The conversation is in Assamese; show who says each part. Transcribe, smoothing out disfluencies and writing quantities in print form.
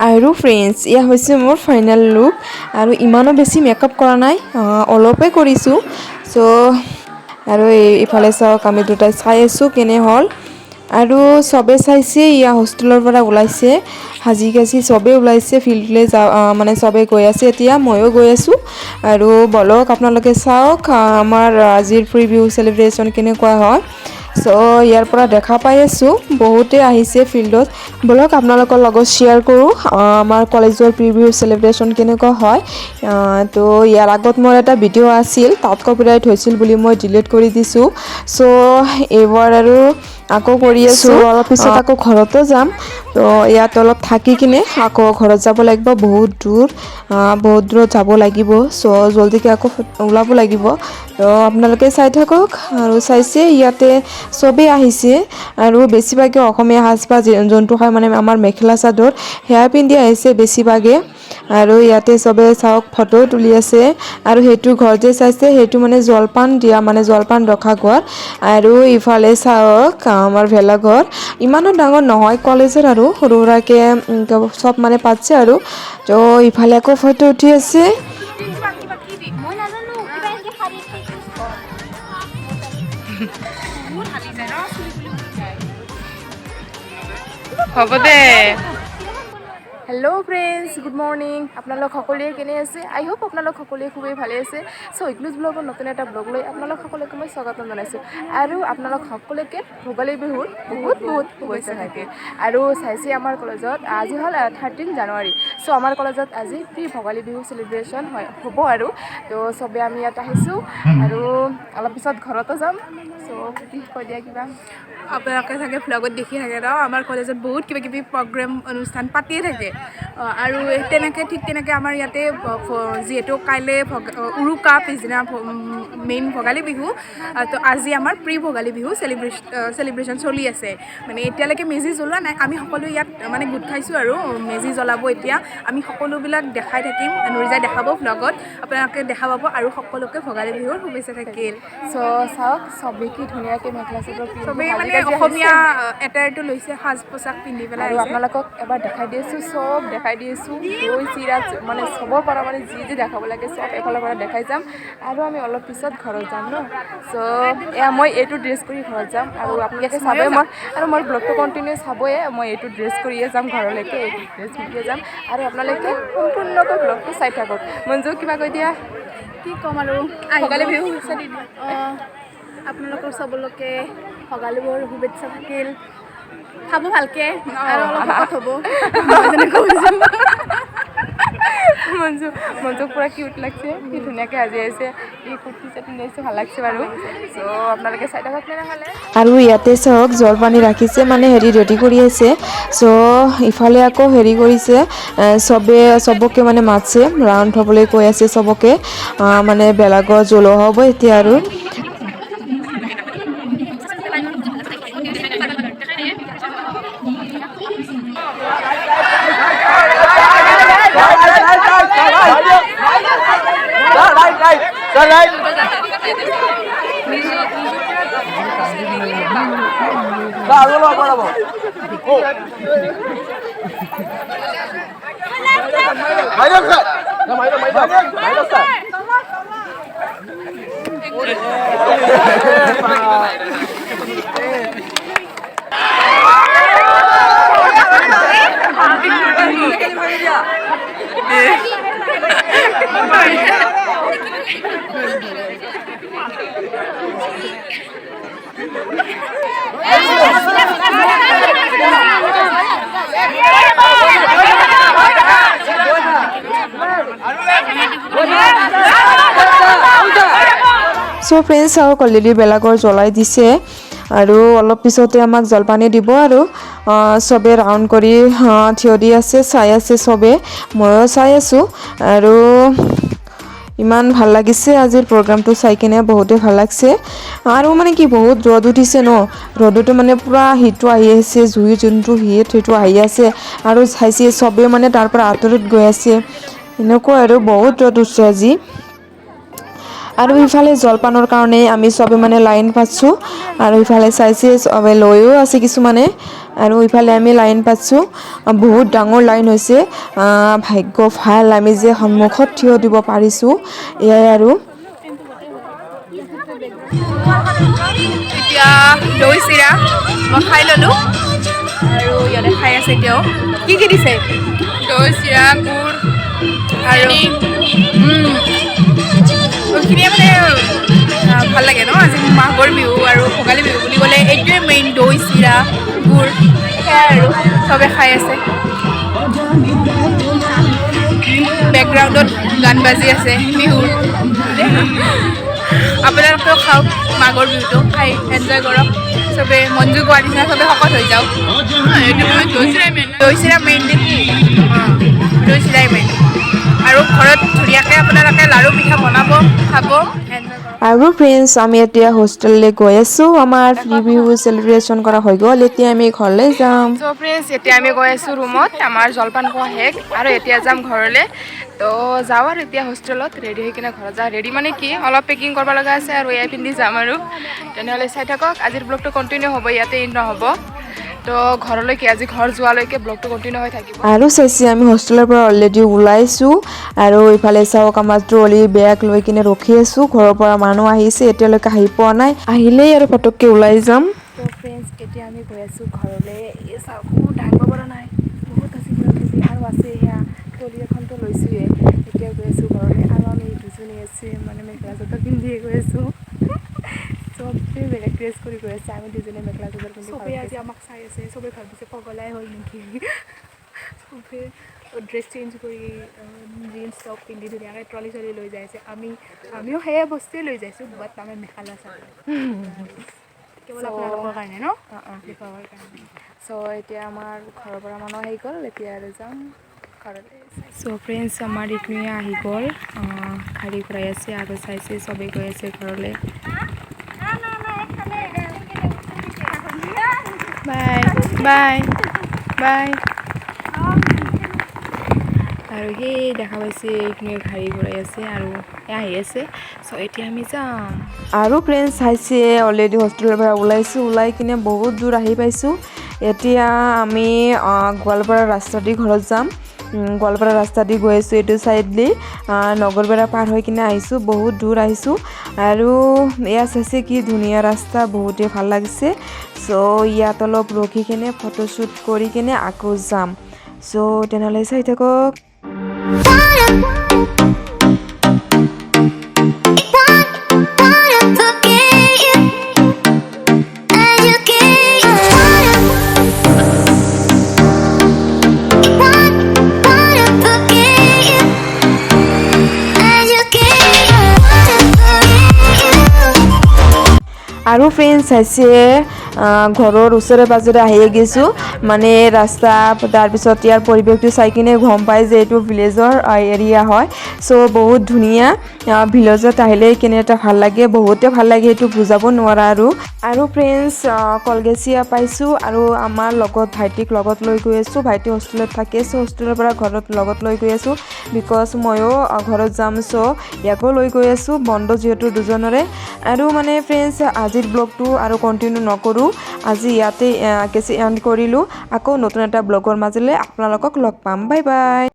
Speaker 1: আৰু ফ্ৰেণ্ডছ, এয়া হৈছে মোৰ ফাইনেল লুক। আৰু ইমানো বেছি মেকআপ কৰা নাই, অলপে কৰিছোঁ। চ' আৰু এইফালে চাওক, আমি দুটাই চাই আছোঁ কেনে হ'ল। আৰু চবে চাইছে, ইয়া হোষ্টেলৰ পৰা ওলাইছে, সাজি কাচি চবেই ওলাইছে ফিল্ডলৈ যা, মানে চবে গৈ আছে। এতিয়া ময়ো গৈ আছোঁ। আৰু বলক, আপোনালোকে চাওক আমাৰ আজিৰ প্ৰি বিহু চেলিব্ৰেশ্যন কেনেকুৱা হয়। চ' ইয়াৰ পৰা দেখা পাই আছোঁ, বহুতে আহিছে ফিল্ডত। বলক, আপোনালোকৰ লগত শ্বেয়াৰ কৰোঁ আমাৰ কলেজৰ প্ৰি বিহু চেলিব্ৰেশ্যন কেনেকুৱা হয়। তো ইয়াৰ আগত মোৰ এটা ভিডিঅ' আছিল, তাত কপিৰাইট হৈছিল বুলি মই ডিলিট কৰি দিছোঁ। চ' এইবাৰ আৰু আকৌ কৰি আছোঁ। অলপ পিছত আকৌ ঘৰতো যাম। তো ইয়াত অলপ থাকি কিনে আকৌ ঘৰত যাব লাগিব। বহুত দূৰ, বহুত দূৰত যাব লাগিব। চ' জল্দিকৈ আকৌ ওলাব লাগিব। তো আপোনালোকে চাই থাকক। আৰু চাইছে, ইয়াতে চবেই আহিছে আৰু বেছিভাগে অসমীয়া সাজপাৰ যোনটো হয়, মানে আমাৰ মেখেলা চাদৰ, সেয়া পিন্ধি আহিছে বেছিভাগে। আৰু ইয়াতে চবে চাওক, ফটো তুলি আছে। আৰু সেইটো ঘৰ যে চাইছে, সেইটো মানে জলপান দিয়া, মানে জলপান ৰখা ঘৰ। আৰু ইফালে চাওক, আমাৰ ভেলাঘৰ ইমানো ডাঙৰ নহয় কলেজৰ, আৰু সৰু সুৰাকৈ চব মানে পাতছে। আৰু তো ইফালে আকৌ ফটো উঠি আছে।
Speaker 2: মই নাজানো, কিবা এনেকে শাৰী
Speaker 3: বহুত হালি যায় ন, চুলি তুলি উঠি যায়।
Speaker 4: হ'ব দে।
Speaker 3: Hello' friends, good morning. আপোনালোক সকলোৱে কেনে আছে? আই হোপ আপোনালোক সকলোৱে খুবেই ভালে আছে। চ' ইগলুজ ব্লগৰ নতুন এটা ব্লগ লৈ আপোনালোক সকলোকে মই স্বাগতম জনাইছোঁ আৰু আপোনালোক সকলোকে ভোগালী বিহুৰ বহুত বহুত শুভেচ্ছা থাকিল। আৰু চাইছে, আমাৰ কলেজত আজি হ'ল 13 জানুৱাৰী। চ' আমাৰ কলেজত আজি প্ৰি ভোগালী বিহু চেলিব্ৰেশ্যন হয় হ'ব। আৰু তো চবে আমি ইয়াত আহিছোঁ আৰু অলপ পিছত ঘৰতো যাম। চ' কি কৈ দিয়া কিবা।
Speaker 4: আপোনালোকে চাগে ভ্লগত দেখি থাকে ন, আমাৰ কলেজত বহুত কিবা কিবি প্ৰগ্ৰেম, অনুষ্ঠান পাতিয়ে থাকে। আৰু তেনেকৈ, ঠিক তেনেকৈ আমাৰ ইয়াতে যিহেতু কাইলৈ উৰুকা, পিছদিনা মেইন ভোগালী বিহু, তো আজি আমাৰ প্ৰি ভোগালী বিহু চেলিব্ৰেশ্যন চলি আছে। মানে এতিয়ালৈকে মেজি জ্বলোৱা নাই। আমি সকলো ইয়াত মানে গোট খাইছোঁ আৰু মেজি জ্বলাব এতিয়া। আমি সকলোবিলাক দেখাই থাকিম, নুৰিজাই দেখাব ভ্লগত, আপোনালোকে দেখা পাব। আৰু সকলোকে ভোগালী বিহুৰ শুভেচ্ছা থাকিল।
Speaker 3: চ' চাওক, চবেই কি ধুনীয়াকৈ মেখেলা চাদৰ পিন্ধি
Speaker 4: চবেই
Speaker 3: সাজি
Speaker 4: মানে
Speaker 3: কাজি আহিছে।
Speaker 4: অসমীয়া এটায়াৰটো লৈছে, সাজ পোছাক পিন্ধি পেলাই
Speaker 3: আৰু
Speaker 4: আহিছে।
Speaker 3: আপোনালোকক এবাৰ দেখাই দি আছোঁ, চব দেখাই দি আছোঁ। দৈ চিৰা মানে চবৰ পৰা মানে যি যি দেখাব লাগে, চব এফালৰ পৰা দেখাই যাম। আৰু আমি অলপ পিছত ঘৰত যাম ন। চ' এয়া মই এইটো ড্ৰেছ কৰি ঘৰত যাম আৰু আপোনালোকে চাবই মই আৰু মোৰ ব্লগটো কণ্টিনিউ চাবয়ে। মই এইটো ড্ৰেছ কৰিয়ে যাম ঘৰলৈকে, এইটো ড্ৰেছ পিন্ধিয়ে যাম আৰু আপোনালোকে সম্পূৰ্ণকৈ ব্লগটো চাই থাকক। মঞ্জু, কিবা কৈ দিয়া।
Speaker 5: কি ক'ম আৰু?
Speaker 3: ভোগালী বিহু শুভেচ্ছা দি দিয়া।
Speaker 5: অঁ, আপোনালোকৰ চবলৈকে ভোগালী বিহুৰ শুভেচ্ছা থাকিল। খাব ভালকে আৰু অলপ শকত হ'ব, মই যেনেকৈ কৈছোঁ।
Speaker 3: মঞ্জু, মঞ্জুক পূৰা কিউট লাগছে। কি ধুনীয়াকৈ সাজি আহিছে, কি কুৰ্তি চেট পিন্ধি আহিছে, ভাল লাগছে বাৰু। চ' আপোনালোকে চাই থাকক তেনেহ'লে।
Speaker 1: আৰু ইয়াতে চাওক, জলপানী ৰাখিছে, মানে হেৰি ৰেডি কৰি আছে। চ' ইফালে আকৌ হেৰি কৰিছে, চবে চবকে মানে মাতছে, ৰাউণ্ড হ'বলৈ কৈ আছে চবকে। মানে ভেলাঘৰ জ্বলোৱা হ'ব এতিয়া আৰু। চ' ফ্ৰেণ্ডছ, চাওক, অলৰেডি ভেলাঘৰ জ্বলাই দিছে আৰু অলপ পিছতে আমাক জলপানী দিব। আৰু চবে ৰাউণ্ড কৰি থিয় দি আছে, চাই আছে চবে, ময়ো চাই আছোঁ। আৰু ইমান ভাল লাগিছে আজিৰ প্ৰগ্ৰামটো চাই কিনে, বহুতেই ভাল লাগছে। আৰু মানে কি, বহুত ৰ'দ উঠিছে ন, ৰ'দতো মানে পূৰা হিটটো আহি আছে, জুইৰ যোনটো হিট, সেইটো আহি আছে। আৰু চাইছে, চবে মানে তাৰ পৰা আঁতৰত গৈ আছে, এনেকুৱা আৰু বহুত ৰ'দ উঠছে আজি। আৰু ইফালে জলপানৰ কাৰণে আমি চবে মানে লাইন পাতছোঁ। আৰু ইফালে চাইছে, চবে লৈও আছে কিছুমানে। আৰু ইফালে আমি লাইন পাতিছোঁ, বহুত ডাঙৰ লাইন হৈছে। ভাগ্য ভাল আমি যে সন্মুখত থিয় দিব পাৰিছোঁ, এয়াই আৰু।
Speaker 4: এতিয়া দৈ চিৰা মই খাই ল'লোঁ আৰু ইয়াতে খাই আছে এতিয়াও। কি কি দিছে? দৈ, চিৰা, গুড় আৰু এইখিনিয়ে। মানে ভাল লাগে ন আজি মাঘৰ বিহু আৰু ভোগালী বিহু বুলি ক'লে এইটোৱে মেইন, দৈ, চিৰা, গুড়, সেয়াই আৰু চবে খাই আছে। বেকগ্ৰাউণ্ডত গান বাজি আছে বিহুৰ। আপোনালোকেও খাওক, মাঘৰ বিহুটো খাই এনজয় কৰক। চবে মঞ্জু কোৱাৰ নিচিনা চবে শকত হৈ যাওক। দৈ চিৰা মেইন নেকি? দৈ চিৰাই মেইন। আৰু ঘৰত ধুনীয়াকৈ আপোনালোকে লাড়ু পিঠা বনাব, খাব, এনজয় কৰক।
Speaker 1: আৰু ফ্ৰেণ্ডছ, আমি এতিয়া হোষ্টেললৈ গৈ আছোঁ। আমাৰ ফ্ৰী বিহু চেলিব্ৰেশ্যন কৰা হৈ গ'ল, এতিয়া আমি ঘৰলৈ যাম।
Speaker 3: চ' ফ্ৰেণ্ডছ, এতিয়া আমি গৈ আছোঁ ৰুমত। আমাৰ জলপান খোৱা শেষ আৰু এতিয়া যাম ঘৰলৈ। তো যাওঁ আৰু এতিয়া হোষ্টেলত ৰেডি হৈ কিনে ঘৰত যাওঁ। ৰেডি মানে কি, অলপ পেকিং কৰিব লগা আছে আৰু এয়াই পিন্ধি যাম আৰু। তেনেহ'লে চাই থাকক, আজিৰ ব্লগটো কণ্টিনিউ হ'ব, ইয়াতে এণ্ড নহ'ব। তো ঘৰলৈকে, আজি ঘৰ যোৱালৈকে ব্লগটো কণ্টিনিউ হৈ থাকিব।
Speaker 1: আৰু চাইছে, আমি হোষ্টেলৰ পৰা অলৰেডি ওলাইছোঁ আৰু ইফালে চাওক, আমাৰ ট্ৰলি বেগ লৈ কিনে ৰখি আছোঁ। ঘৰৰ পৰা মানুহ আহিছে, এতিয়ালৈকে আহি পোৱা নাই। আহিলেই আৰু পটককৈ ওলাই যাম।
Speaker 3: তো ফ্ৰেণ্ডছ, এতিয়া আমি গৈ আছোঁ ঘৰলৈ। এই চাওক, মোৰ দাঙিব পৰা নাই, বহুত আছে কিবা কিবি আৰু আছে। সেয়া ট্ৰলি এখনতো লৈছোঁৱে। এতিয়া গৈ আছোঁ ঘৰলৈ আৰু আমি দুজনী আছে, মানে মেখেলা চাদৰ পিন্ধিয়ে গৈ আছোঁ। চবেই বেলেগ ড্ৰেছ কৰি গৈ আছে, আমি দুজনী মেখেলা চাদৰ পিন্ধি
Speaker 4: চবেই
Speaker 3: ঘৰত।
Speaker 4: আজি আমাক চাই আছে। চবেই ভাবিছে পগলাই হ'ল নেকি, চবেই ড্ৰেছ চেঞ্জ কৰি জিন্স টপ পিন্ধি ধুনীয়াকৈ ট্ৰলি চলি লৈ যাই আছে। আমিও সেয়ে বস্তুৱে লৈ যাইছোঁ, বাট আমি মেখেলা চাদৰ কেৱল আপোনালোকৰ কাৰণে ন দেখুৱাবৰ কাৰণে।
Speaker 3: চ' এতিয়া আমাৰ ঘৰৰ পৰা মানুহ আহি গ'ল, এতিয়া আৰু যাম ঘৰলৈ। চ' ফ্ৰেণ্ডছ, আমাৰ এইখিনিয়ে আহি গ'ল, গাড়ী ঘূৰাই আছে আৰু চাইছে, চবেই গৈ আছে ঘৰলৈ। Bye bye bye. আৰু সেই দেখা পাইছে, এইখিনি গাড়ী ঘূৰাই আছে আৰু আহি আছে। চ' এতিয়া আমি যাম।
Speaker 1: আৰু ফ্ৰেণ্ডছ, চাইছে, অলৰেডি হোষ্টেলৰ পৰা ওলাইছোঁ, ওলাই কিনে বহুত দূৰ আহি পাইছোঁ। এতিয়া আমি গোৱালপাৰা ৰাস্তা দি ঘৰত যাম। গোৱালপাৰা ৰাস্তা দি গৈ আছোঁ। এইটো ছাইড দি নগৰবেৰা পাৰ হৈ কিনে আহিছোঁ, বহুত দূৰ আহিছোঁ। আৰু এয়া চাইছে, কি ধুনীয়া ৰাস্তা, বহুতেই ভাল লাগিছে। চ' ইয়াত অলপ ৰখি কিনে ফটোশ্বুট কৰি কিনে আকৌ যাম। চ' তেনেহ'লে চাই থাকক।
Speaker 6: Wanna forget you as you get. Wanna forget you as you get. Wanna forget you.
Speaker 1: আৰু ফ্ৰেণ্ডছ, চাইছে, ঘৰৰ ওচৰে পাজৰে আহিয়ে গৈছোঁ। মানে ৰাস্তা, তাৰপিছত ইয়াৰ পৰিৱেশটো চাই কিনে গম পায় যে এইটো ভিলেজৰ এৰিয়া হয়। চ' বহুত ধুনীয়া। ভিলেজত আহিলে কেনে এটা ভাল লাগে, বহুতে ভাল লাগে, সেইটো বুজাব নোৱাৰা। আৰু ফ্ৰেণ্ডছ, কলগেছিয়া পাইছোঁ আৰু আমাৰ লগত ভাইটিক লগত লৈ গৈ আছোঁ। ভাইটি হোষ্টেলত থাকে, চ' হোষ্টেলৰ পৰা ঘৰত লগত লৈ গৈ আছোঁ, because ময়ো ঘৰত যাম। চ' ইয়াকো লৈ গৈ আছোঁ, বন্ধ যিহেতু দুজনৰে। আৰু মানে ফ্ৰেণ্ডছ, আজিৰ ব্লগটো আৰু কণ্টিনিউ নকৰোঁ, আজি ইয়াতে কেঁচি এণ্ড কৰিলোঁ। আকৌ নতুন এটা ব্লগৰ মাজেৰে আপোনালোকক লগ পাম। Bye bye.